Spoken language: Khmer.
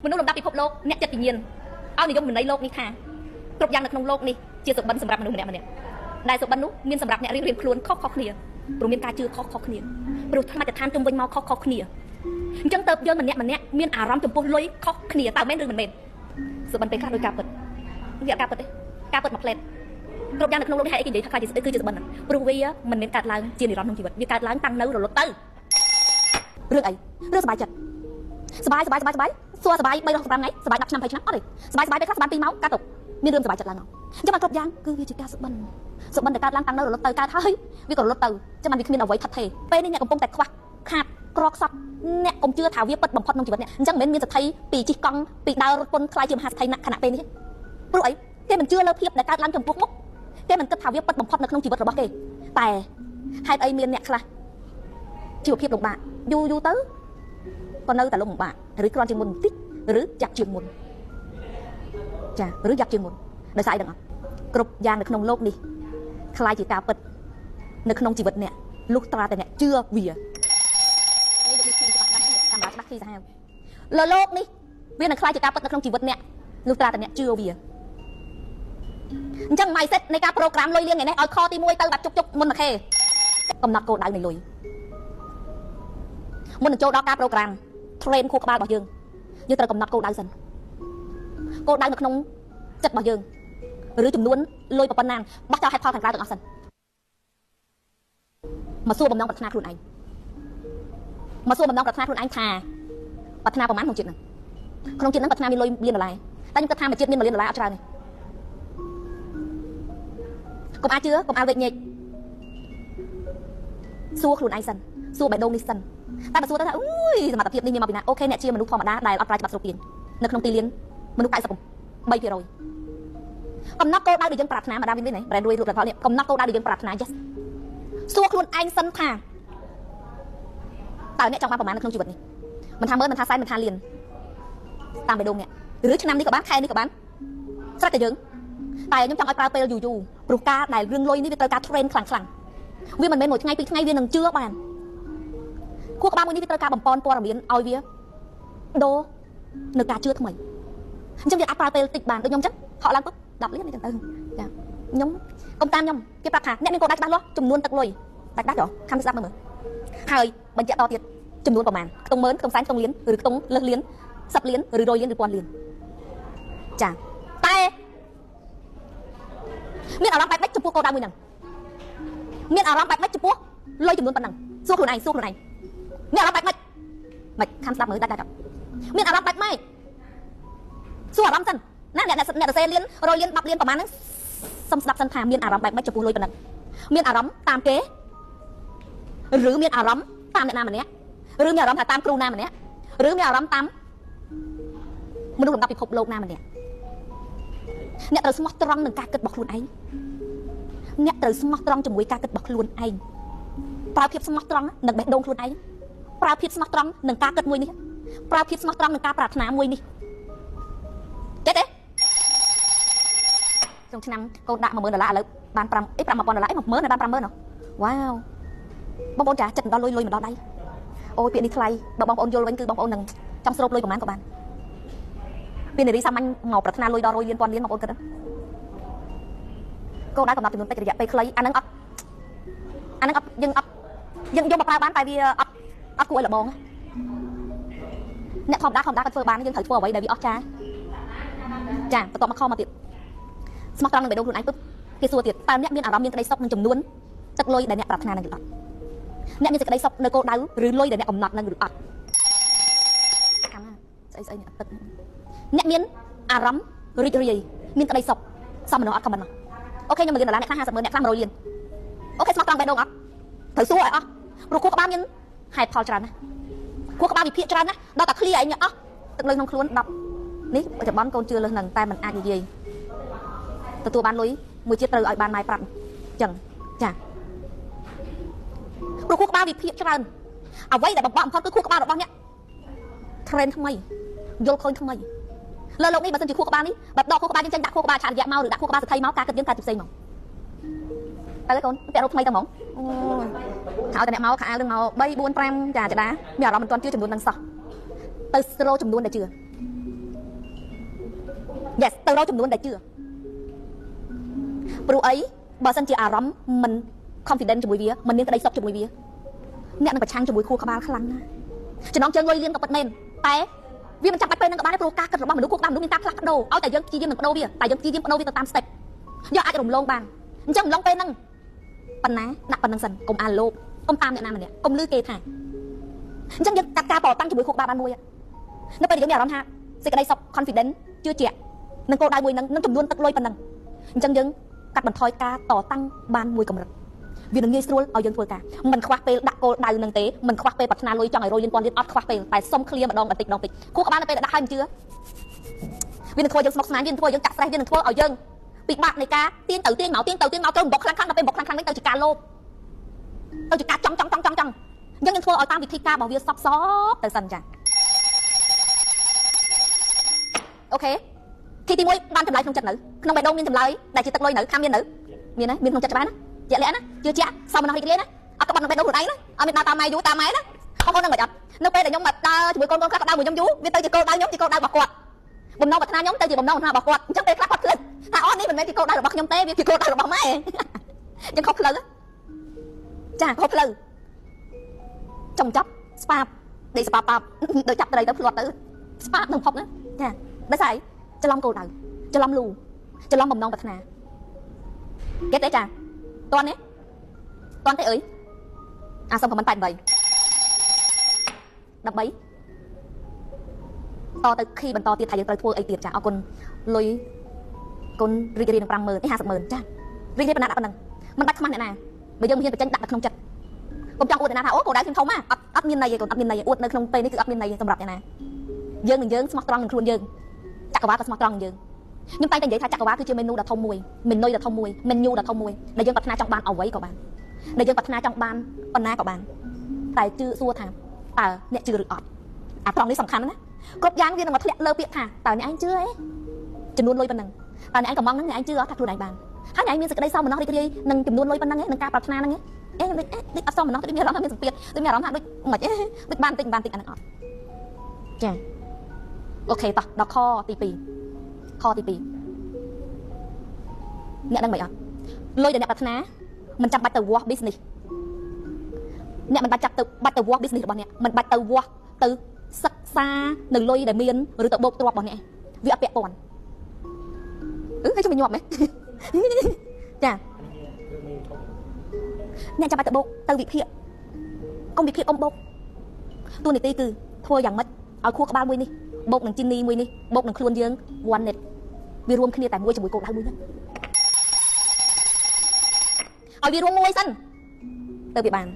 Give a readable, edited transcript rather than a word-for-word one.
មនុស្សលំដាប់ពិភពលោកអ្នកចិត្តវិញ្ញាណឲ្យនិយមន័យលោកនេះថាគ្រប់យ៉ាងនៅក្នុងលោកនេះជាសុបិនសម្រាប់មនុស្សម្នាក់ម្នាក់ដែលសុបិននោះមានសម្រាប់អ្នករៀងៗខ្លួនខុសៗគ្នាព្រោះមានការជឿខុសៗគ្នាព្រោះមជ្ឈដ្ឋានជុំវិញមកខុសៗគ្នាអញ្ចឹងទៅយើងម្នាក់ម្នាក់មានអារម្មណ៍ចំពោះលុយខុសគ្នាតើមែនឬមិនមែនសុបិនពេលខ្លះដោយការពិតវាអត់ការពិតទេការពិតមួយផ្លែតគ្រប់យ៉ាងនៅក្នុងលោកនេះហើយគេនិយាយថាខ្លាចគឺជាសុបិនព្រោះវាមិនមែនកើតឡើងជានិរន្តរ៍ក្នុងជីវិតវាកើតឡើងតាំងនៅរលត់ទៅរឿងអីរឿងសบายចិត្តសบายសบายសบายសบายសួរសบาย365ថ្ងៃសบาย10ឆ្នាំ20ឆ្នាំអត់ទេសบายសบายពេលខ្លះសบาย2ម៉ោងកាត់ទុកមានរឿងសบายចិត្តឡើងមកអញ្ចឹងមកគ្រប់យ៉ាងគឺវាជាការសុបិនសុបិនដែលកើតឡើងតាំងនៅរលត់ទៅកើតហើយវាក៏រលត់ទៅចាំมันវាគ្មានអ្វីថិតថេរពេលនេះអ្នកកំពុងតែខ្វះខាតក្រខ្សត់អ្នកកុំជឿថាវាពិតបំផុតក្នុងជីវិតអ្នកអញ្ចឹងមិនមែនមានសទ្ធិពីជិះកង់ពីដើររត់ពុនខ្លាយជាមហាសទ្ធិខណៈពេលនេះព្រោះអីគេមិនជឿលើភាពដែលកើតឡើងចំពោះមុខគេមិនគិតថាវាពិតបំផុតនៅក្នុងជីវិតរបស់គេតែហេតុអីមានអ្នកខ្លះជីវភាពលំបាកយូរយូរទៅក៏នៅតែលំបាកឬគ្រាន់ជាងមុនបន្តិចឬយ៉ាប់ជាងមុនចាឬយ៉ាប់ជាងមុនដោយសារអីដឹងអត់គ្រប់យ៉ាងនៅក្នុងលោកនេះคล้ายជាការពិតនៅក្នុងជីវិតអ្នកលុះត្រាតែអ្នកជឿវាតាមច្បាស់ទីសាហាវលើលោកនេះវានឹងคล้ายជាការពិតនៅក្នុងជីវិតអ្នកលុះត្រាតែអ្នកជឿវាអញ្ចឹង mindset នៃការប្រូក្រាមលុយលាងថ្ងៃនេះឲ្យខទី1ទៅបាត់ជុកជុកមុនមួយខេកំណត់គោលដៅនៃលុយមុននឹងចូលដល់ការប្រូក្រាម train ខួរក្បាលរបស់យើងយើងត្រូវកំណត់គោលដៅសិនគោលដៅនៅក្នុងចិត្តរបស់យើងឬចំនួនលុយប៉ុណ្ណាបោះចោលហេតុផលខាងក្រៅទាំងអស់សិនមកសួរបំណងប្រាថ្នាខ្លួនឯងមកសួរបំណងប្រាថ្នាខ្លួនឯងថាប្រាថ្នាប្រមាណក្នុងជាតិហ្នឹងក្នុងជាតិហ្នឹងប្រាថ្នាមានលុយលានដុល្លារតែខ្ញុំគិតថាមួយជាតិមាន1លានដុល្លារអត់ច្រើនទេកុំអាចជឿកុំអាចវេកញែកសួរខ្លួនឯងសិនសួរបេះដូងនេះសិនតែបើសួរទៅថាអូយសមត្ថភាពនេះមានមកពីណាអូខេអ្នកជាមនុស្សធម្មតាដែលអត់ប្រើច្បាប់ស្រុកទាញនៅក្នុងទីលានមនុស្ស93%កំណត់គោលដៅដែលយើងប្រាថ្នាមកដល់វិញវិញប្រែនរួយរូបផលនេះកំណត់គោលដៅដែលយើងប្រាថ្នា yes សួរខ្លួនឯងសិនថាតើអ្នកចង់បានប្រមាណនៅក្នុងជីវិតនេះមិនថាម៉ឺនមិនថាសែនមិនថាលានតាមបេះដូងអ្នកឬឆ្នាំនេះក៏បានខែនេះក៏បានស្រេចតែយើងតែខ្ញុំចង់ឲ្យប្រើពេលយូរយូរព្រោះការដែលរឿងលុយនេះវាត្រូវការ train ខ្លាំងខ្លាំងវាមិនមែនមួយថ្ងៃពីរថ្ងៃវានឹងជឿបានខួរក្បាលមួយនេះវាត្រូវការបំពន់ព័ត៌មានឲ្យវាដូរនៅការជឿថ្មីអញ្ចឹងវាអាចប្រើពេលតិចបានដូចខ្ញុំអញ្ចឹងហក់ឡើងពុប10លានអញ្ចឹងទៅចាខ្ញុំកុំតាមខ្ញុំគេប្រាប់ថាអ្នកមានគោលដៅច្បាស់លាស់ចំនួនទឹកលុយដាច់ដាច់ហ៎ខំស្ដាប់មើលហើយបញ្ជាក់តទៀតចំនួនប្រមាណខ្ទង់ម៉ឺនខ្ទង់សែនខ្ទង់លានឬខ្ទង់លើសលាន10លានឬ100លានឬ1000លានចាតែមានអារម្មណ៍បែបម៉េចចំពោះគោលដៅមួយហ្នឹងមានអារម្មណ៍បែបម៉េចចំពោះលុយចំនួនប៉ុណ្ណឹងសួរខ្លួនឯងសួរខ្លួនឯងមានអារម្មណ៍បែបម៉េចមិនខំស្ដាប់មើលដាច់ដាច់មានអារម្មណ៍បែបម៉េចសួរអារម្មណ៍សិនណាអ្នកអ្នកសរសេរលាន100លាន10លានប្រហែលហ្នឹងសុំស្ដាប់សិនថាមានអារម្មណ៍បែបម៉េចចំពោះលុយប៉ុណ្ណឹងមានអារម្មណ៍តាមគេឬមានអារម្មណ៍តាមអ្នកណាម្នាក់ឬមានអារម្មណ៍ថាតាមគ្រូណាម្នាក់ឬមានអារម្មណ៍តាមមនុស្សលំដាប់ពិភពលោកណាម្នាក់អ្នកត្រូវស្មោះត្រង់នឹងការគិតរបស់ខ្លួនឯងអ្នកត្រូវស្មោះត្រង់ជាមួយការគិតរបស់ខ្លួនឯងប្រើភាពស្មោះត្រង់នឹងបេះដូងខ្លួនឯងប្រើភាពស្មោះត្រង់នឹងការគិតមួយនេះប្រើភាពស្មោះត្រង់នឹងការប្រាថ្នាមួយនេះចេះទេក្នុងឆ្នាំកូនដាក់10000ដុល្លារឥឡូវបាន5អី5000ដុល្លារអី10000បាន50000ហ៎វ៉ាវបងប្អូនចាចិត្តមិនដល់លុយលុយមិនដល់ដៃអូយពាក្យនេះថ្លៃបើបងប្អូនយល់វិញគឺបងប្អូននឹងចង់ស្រូបលុយប្រហែលក៏បានពីនារីសាមញ្ញមកប្រាថ្នាលុយដល់100លាន1000លានបងប្អូនគិតគោលដៅកំណត់ចំនួនតិចរយៈពេលខ្លីអានឹងអត់អានឹងអត់យើងអត់យើងយកមកប្រើបានតែវាអត់អត់គួរឲ្យលបងអ្នកធម្មតាធម្មតាគាត់ធ្វើបានយើងត្រូវធ្វើអ្វីដែលវាអស្ចារ្យចាបន្ទាប់មកខមកទៀតស្មោះត្រង់នឹងបេះដូងខ្លួនឯងពឹបគេសួរទៀតតើអ្នកមានអារម្មណ៍មានក្តីសុខនឹងចំនួនទឹកលុយដែលអ្នកប្រាថ្នានឹងឬអត់អ្នកមានសេចក្តីសុខនៅគោលដៅឬលុយដែលអ្នកកំណត់នឹងឬអត់កម្មស្អីស្អីនេះទឹកអ្នកមានអារម្មណ៍រីករាយមានក្តីសុខសមមនុស្សអត់ខមមិនអូខេខ្ញុំ1លានដុល្លារអ្នកខ្លះ50ម៉ឺនអ្នកខ្លះ100លានអូខេស្មោះត្រង់បេះដូងអត់ត្រូវសួរឲ្យអស់ព្រោះខួរក្បាលមានហេតុផលច្រើនណាស់ខួរក្បាលវិភាគច្រើនណាស់ដល់តែឃ្លៀឯងអស់ទឹកលុយក្នុងខ្លួន10នេះបច្ចុប្បន្នកូនជឿលើសនឹងតែមិនអាចនិយាយទទួលបានលុយមួយជាតិត្រូវឲ្យបានម៉ែប្រាប់ចឹងចាព្រោះខួរក្បាលវិភាគច្រើនអ្វីដែលបំបត្តិបំផុតគឺខួរក្បាលរបស់អ្នក train ថ្មីយល់ឃើញថ្មីលើលោកនេះបើសិនជាខួរក្បាលនេះបើដកខួរក្បាលយើងចេញដាក់ខួរក្បាលឆាតរយៈមកឬដាក់ខួរក្បាលសទ្ធិមកការគិតយើងកើតជាផ្សេងមកទៅកូនពាក់រោគថ្មីទៅហ្មងអូយខោតែអ្នកមកខោអាវនឹងមក3 4 5ចាចដាមានអារម្មណ៍មិនទាន់ជឿចំនួននឹងសោះទៅស្រូចំនួនដែលជឿ Yes ទៅរកចំនួនដែលជឿព្រោះអីបើសិនជាអារម្មណ៍មិន confident ជាមួយវាមិនមានក្តីសុខជាមួយវាអ្នកនឹងប្រឆាំងជាមួយខួរក្បាលខ្លាំងណាស់ចំណងជើងលុយលៀនក៏ពិតមែនតែវាមិនចាំបាច់ពេលហ្នឹងក៏បានដែរព្រោះការគិតរបស់មនុស្សខួរក្បាលមនុស្សមានការផ្លាស់ប្ដូរឲ្យតែយើងព្យាយាមនឹងប្ដូរវាតែយើងព្យាយាមប្ដូរវាទៅតាម step យើងអាចរំលងបានអញ្ចឹងរំលងពេលហ្នឹងប៉ុណ្ណាដាក់ប៉ុណ្្នឹងសិនកុំអាលោភកុំតាមអ្នកណាម្នាក់កុំលឺគេថាអញ្ចឹងយើងកាត់ការតតាំងជាមួយខួរក្បាលបានមួយនៅពេលដែលយើងមានអារម្មណ៍ថាសេចក្តីសុខ confident ជឿជាក់នឹងគោលដៅមួយហ្នឹងនឹងចំនួនទឹកលុយប៉ុណ្ណឹងអញ្ចឹងយើងកាត់បន្ថយការតតាំងបានមួយកម្រិតវានឹងងាយស្រួលឲ្យយើងធ្វើការមិនខ្វះពេលដាក់គោលដៅនឹងទេមិនខ្វះពេលប្រាថ្នាលុយចង់ឲ្យរយលានពាន់លានអត់ខ្វះពេលតែសុំឃ្លាម្ដងបន្តិចម្ដងតិចខួរក្បាលនៅពេលដែលដាក់ឲ្យមិនជឿវានឹងធ្វើយើងស្មុគស្មាញវានឹងធ្វើយើងចាក់ស្រេះវានឹងធ្វើឲ្យយើងពិបាកនៃការទាញទៅទាញមកទាញទៅទាញមកត្រូវបុកខ្លាំងខ្លាំងដល់ពេលបុកខ្លាំងខ្លាំងវិញទៅជាការលោភទៅជាការចង់ចង់ចង់ចង់ចង់អញ្ចឹងយើងធ្វើឲ្យតាមវិធីការរបស់វាសពសពទៅសិនចាអូខេទីទី1បានចម្លើយក្នុងចិត្តនៅក្នុងបេះដូងមានចម្លើយដែលជាទឹកលុយនៅខាងមាននៅមានណាមានក្នុងចិត្តច្បាស់ណាជាក់លាក់ណាជឿជាក់សមណោះរីករាយណាអត់ក្បត់នឹងបេះដូងខ្លួនឯងណាអត់មានដើរតាមម៉ែយូរតាមម៉ែណាបងប្អូននឹងមិនអត់នៅពេលដែលខ្ញុំមកដើរជាមួយកូនកូនខ្លះក៏ដើរមួយខ្ញុំយូរវាទៅជាគោលដៅខ្ញុំជាគោលដៅរបស់គាត់បំណងប្រាថ្នាខ្ញុំទៅជាបំណងប្រាថ្នារបស់គាត់អញ្ចឹងពេលខ្លះគាត់ភ្លេចថាអូនេះមិនមែនជាគោលដៅរបស់ខ្ញុំទេវាជាគោលដៅរបស់ម៉ែអញ្ចឹងខុសផ្លូវចាខុសផ្លូវចង់ចាប់ស្បាបដេកស្បាបប៉ាបដូចចាប់ត្រីទៅភ្លាត់ទៅស្បាបនឹងផុកណាចាដោយសារអីច្រឡំគោលដៅច្រឡំលូច្រឡំបំណងប្រាថ្នាគេទេចាតន់ទេតន់ទេអើយអាសុំខមមិន88ដើម្បីតទៅខីបន្តទៀតថាយើងត្រូវធ្វើអីទៀតចាអរគុណលុយគុណរីករាយនឹង50000នេះ500,000ចារីករាយប៉ុណ្ណាដាក់ប៉ុណ្ណឹងមិនបាច់ខ្មាស់អ្នកណាបើយើងមិនហ៊ានបញ្ចេញដាក់នៅក្នុងចិត្តកុំចង់អួតអ្នកណាថាអូគោលដៅខ្ញុំធំណាអត់អត់មានន័យទេកូនអត់មានន័យអួតនៅក្នុងពេលនេះគឺអត់មានន័យសម្រាប់អ្នកណាយើងនឹងយើងស្មោះត្រង់នឹងខ្លួនយើងចក្រវាលក៏ស្មោះត្រង់នឹងយើងខ្ញុំតែងតែនិយាយថាចក្រវាលគឺជាមេនូដ៏ធំមួយមេនុយដ៏ធំមួយមេញូដ៏ធំមួយដែលយើងប្រាថ្នាចង់បានអ្វីក៏បានដែលយើងប្រាថ្នាចង់បានប៉ុណ្ណាក៏បានតែជឿសួរថាតើអ្នកជឿឬអត់អាត្រង់នេះសំខាន់ណាស់គ្រប់យ៉ាងវានឹងមកធ្លាក់លើពាក្យថាតើអ្នកឯងជឿអីចំនួនលុយប៉ុណ្ណឹងតើអ្នកឯងកំងហ្នឹងអ្នកឯងជឿអត់ថាខ្លួនឯងបានហើយអ្នកឯងមានសេចក្តីសោមនស្សរីករាយនឹងចំនួនលុយប៉ុណ្ណឹងឯងនឹងការប្រាថ្នាហ្នឹងឯងអេដូចដូចអត់សោមនស្សដូចមានអារម្មណ៍ថាមានសម្ពាធដូចមានអារម្មណ៍ថាដូចមិនអេដូចបានតិចបានតិចអាហ្នឹងអត់ចាអូខេតោះដល់ខទី2ខទី2អ្នកដឹងមិនអត់លុយដែលអ្នកប្រាថ្នាមិនចាំបាច់ទៅវាស់ business អ្នកមិនបាច់ចាប់ទៅបាច់ទៅវាស់ business របស់អ្នកមិនបាច់ទៅវាស់ទៅសិក្សានៅលុយដែលមានឬទៅបូកទ្រព្យរបស់អ្នកវាអត់ពាក់ព័ន្ធអឺហើយជួយញាប់មែនចាអ្នកចាំបាច់ទៅបូកទៅវិភាគកុំវិភាគកុំបូកតួនាទីគឺធ្វើយ៉ាងម៉េចឲ្យខួរក្បាលមួយនេះបូកនឹងជីនីមួយនេះបូកនឹងខ្លួនយើង one net វារួមគ្នាតែមួយជាមួយគោលដៅមួយហ្នឹងឲ្យវារួមមួយសិនទៅវាបាន